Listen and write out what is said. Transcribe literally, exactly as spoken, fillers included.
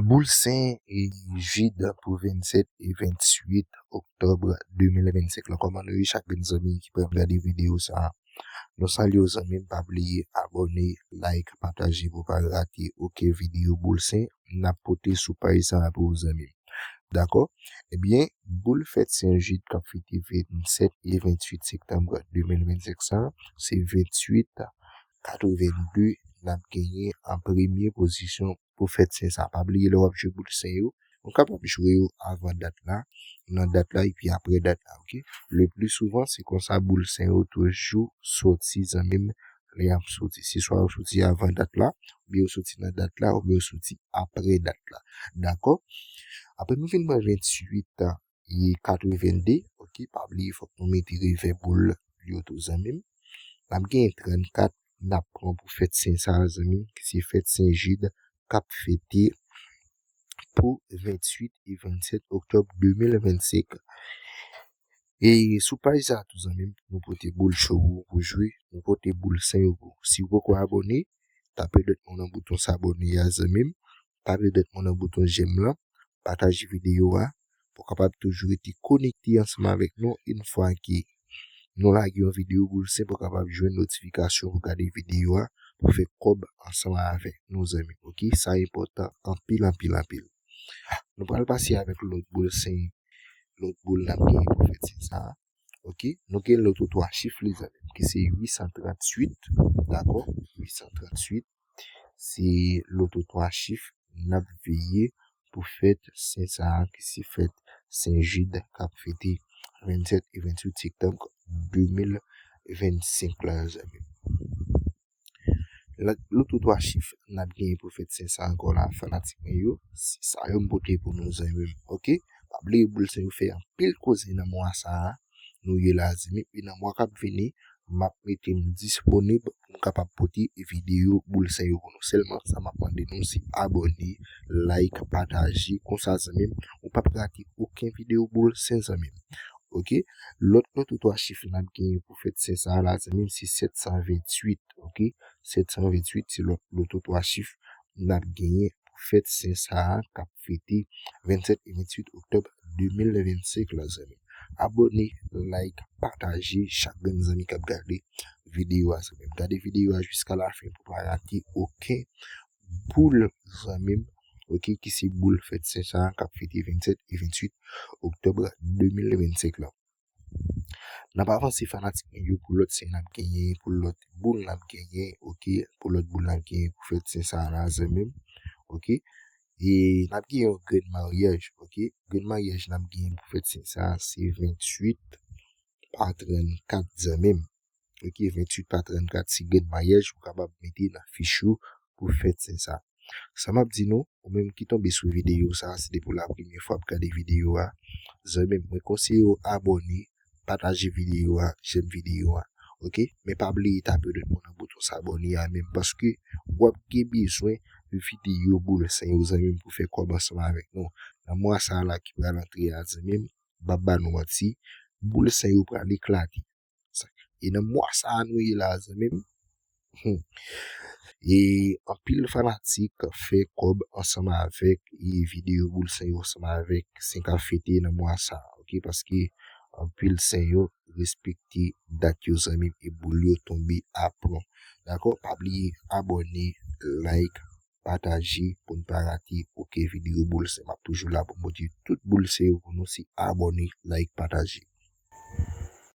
Boul Sen e Jid pou vennsèt e ventuit oktòb de mil vennsenk lan. Kòman nou ye, chak grenn zanmi ki pral gade videyo sa a? Nou salye w, zanmi m. Pa bliye abòne, like, pataje pou pa rate okenn videyo Boul Sen n ap pote sou paj sa a pou ou, zanmi m. Dakò? Ebyen, boul fèt Sen Jid k ap fete vennsèt e ventuit septanm de mil vennsenk sa a, se ventuit katrevenndi n ap genyen an premye pozisyon pou fèt Sen sa a. Pa bliye, lè w ap jwe boul Sen yo, ou kapab jwe yo avan dat la, nan dat la, epi apre dat la, oke? Le pli souvan, se konsa boul Sen yo toujou soti, zanmi m, lè y ap soti. Se swa yo soti avan dat la, oubyen yo soti nan dat la, oubyen yo soti apre dat la. Dakò? Apre nou fin pran ventuit e katrevenndi, oke, pa bliye, fòk nou mete revè boul yo tou, zanmi m. N ap genyen trannkat n ap pran pou fèt Sen sa a, zanmi m, ki se fèt Sen Jid k ap fete pou ventuit e vennsèt oktòb de mil vennsenk. E sou paj sa a tou, zanmi m, nou pote boul cho pou ou pou jwe, nou pote boul Sen yo pou ou. Si w poko abòne, tape dwèt mwen nan bouton s'abonner a, zanmi m. Tape dwèt mwen nan bouton j'aime lan, pataje videyo a, pou w kapab toujou rete konekte ansanm avèk nou. Yon fwa ke nou lage yon videyo boul Sen, pou w kapab jwenn notifikasyon pou gade videyo a, pou fè kòb ansanm avèk nou, zanmi m, oke? Sa enpòtan anpil, anpil, anpil. Nou pral pase avèk lòt boul Sen, lòt boul n ap genyen pou fèt Sen sa a. Oke, nou gen loto twa chif, lezanmi, ki se uit san tranntuit, dakò? Uit san tranntuit, se loto twa chif n ap veye pou fèt Sen sa a, ki se fèt Sen Jid k ap fete vennsèt e ventuit septanm de mil vennsenk la, zanmi m. Lòt, loto twa chif n ap genyen pou fèt Sen sa a ankò la, fanatik mwen yo, se sa yo m pote pou nou, zanmi m, oke? Pa bliye, boul Sen yo fè anpil koze nan mwa sa a nou ye la, zanmi m. E nan mwa k ap vini, m ap mete m disponib pou m kapab pote videyo boul Sen yo pou nou. Sèlman sa m ap mande nou, se abòne, like, pataje. Konsa, zanmi m, ou p ap rate okenn videyo boul Sen, zanmi m. Oke? Lòt loto twa chif n ap genyen pou fèt Sen sa a la, zanmi m, se sèt san venntuit, oke? Sèt san venntuit, se lòt loto twa chif n ap genyen pou fèt Sen sa a, k ap fete vennsèt e ventuit oktòb de mil vennsenk la, zanmi m. Abòne, like, pataje, chak grenn zanmi k ap gade videyo a, zanmi m. Gade videyo a jiska lafen pou pa rate okenn boul, zanmi m, oke, ki se boul fèt Sen sa a, k ap fete vennsèt e ventuit oktòb de mil vennsenk la. N ap avanse, fanatik mwen yo, pou lòt Sen n ap genyen, pou lòt boul n ap genyen, oke, pou lòt boul n ap genyen pou fèt Sen sa a la, zanmi m, oke. E n ap genyen yon grenn maryaj, oke. Grenn maryaj n ap genyen pou fèt Sen sa a, se venntuit pa trannkat, zanmi m. Oke, venntuit pa trannkat, se grenn maryaj ou kapab mete nan fich ou pou fèt Sen sa a. Sa m ap di nou, ou menm ki tonbe sou videyo sa a, se depi w la premye fwa ap gade videyo a, zanmi m, mwen konseye w abòne, pataje videyo a, j'aime videyo a, oke? Men pa bliye tape dwèt mwen nan bouton s'abonner a menm, paske w ap gen bezwen videyo boul Sen yo, zanmi m, pou fè kòb ansanm avèk nou. Nan mwa sa a la ki pral antre a, zanmi m, m p ap ba nou manti, boul Sen yo pral eklate. E nan mwa sa a nou ye la, zanmi m, hmm, e anpil fanatik fè kòb ansanm avèk, e videyo boul Sen yo ansanm avèk Sen k ap fete nan mwa sa a, oke? Paske anpil Sen yo respekte dat yo, zanmi m, e boul yo tonbe aplon. Dakò? Pa bliye abòne, like, pataje pou n pa rate okenn videyo boul Sen. M ap toujou la pou m pote tout boul Sen yo pou nou, se abòne, like, pataje.